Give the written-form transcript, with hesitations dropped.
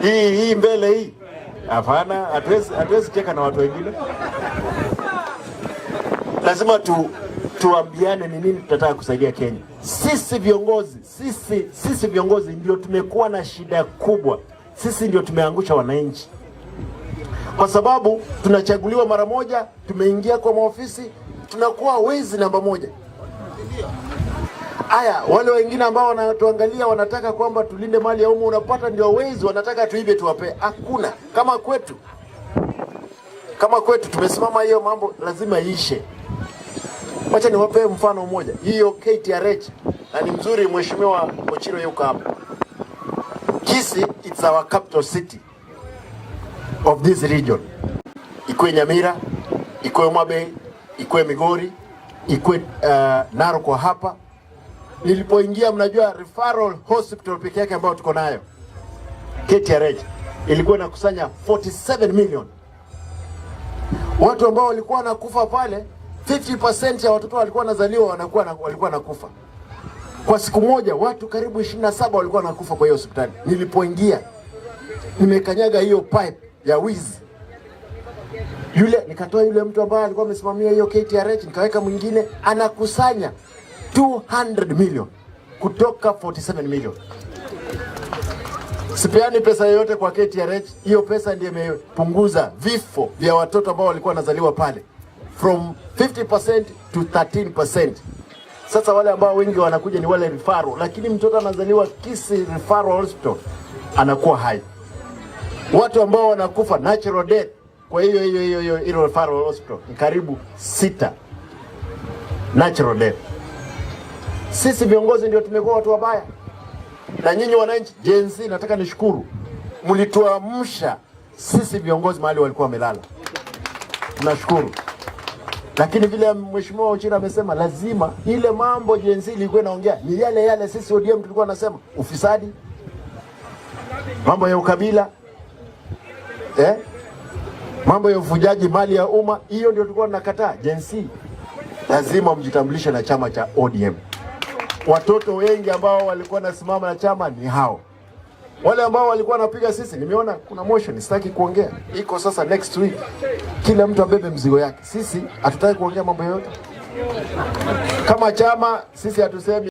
Hii hii mbele hii. Hapana, hatuwezi cheka na watu wengine. Lazima tuambiane ni nini tutataka kusaidia Kenya. Sisi viongozi ndio tumekuwa na shida kubwa. Sisi ndio tumeangusha wananchi, kwa sababu tunachaguliwa mara moja, tumeingia kwa maofisi, tunakuwa wezi namba moja. Aya, wale wengine ambao wanatuangalia wanataka kwamba tulinde mali ya umma, unapata ndio wezi wanataka tuibe tuwape. Hakuna kama kwetu, kama kwetu tumesimama, hiyo mambo lazima iishe. Wacha niwape mfano mmoja, hiyo KTRH, na ni mzuri, Mheshimiwa Ochiro yuko hapa. Kisii, it's our capital city of this region. Ikue Nyamira, ikue Homa Bay, ikue Migori, ikue Narok hapa. Nilipoingia, mnajua referral hospital peke yake ambayo tuko nayo KTRH ilikuwa inakusanya 47 million. Watu ambao walikuwa wanakufa pale, 50% ya watoto walikuwa wanazaliwa walikuwa wanakufa kwa siku moja. Watu karibu 27 walikuwa wanakufa kwa hiyo hospitali. Nilipoingia nimekanyaga hiyo pipe ya wizi yule, nikatoa yule mtu ambaye alikuwa amesimamia hiyo KTRH, nikaweka mwingine anakusanya 200 million kutoka 47 million. Sipeani pesa yoyote kwa KTRH. Hiyo pesa ndiyo imepunguza vifo vya watoto ambao walikuwa wanazaliwa pale from 50% to 13%. Sasa wale ambao wengi wanakuja ni wale referral, lakini mtoto anazaliwa Kisii Referral Hospital anakuwa hai. Watu ambao wanakufa natural death kwa hiyo referral hospital ni karibu sita natural death. Sisi viongozi ndio tumekuwa watu wabaya, na nyinyi wananchi Gen Z, nataka nishukuru, mlituamsha sisi viongozi mahali walikuwa wamelala, tunashukuru. Lakini vile Mheshimiwa Ochiro amesema, lazima ile mambo Gen Z ilikuwa inaongea ni yale yale sisi ODM tulikuwa nasema, ufisadi, mambo ya ukabila, eh? Mambo ya ufujaji mali ya umma, hiyo ndio tulikuwa tunakataa. Gen Z lazima mjitambulishe na chama cha ODM. Watoto wengi ambao walikuwa nasimama na chama ni hao wale ambao walikuwa wanapiga sisi. Nimeona kuna motion, sitaki kuongea, iko sasa next week, kila mtu abebe mzigo yake. Sisi hatutaki kuongea mambo yoyote kama chama, sisi hatusemi.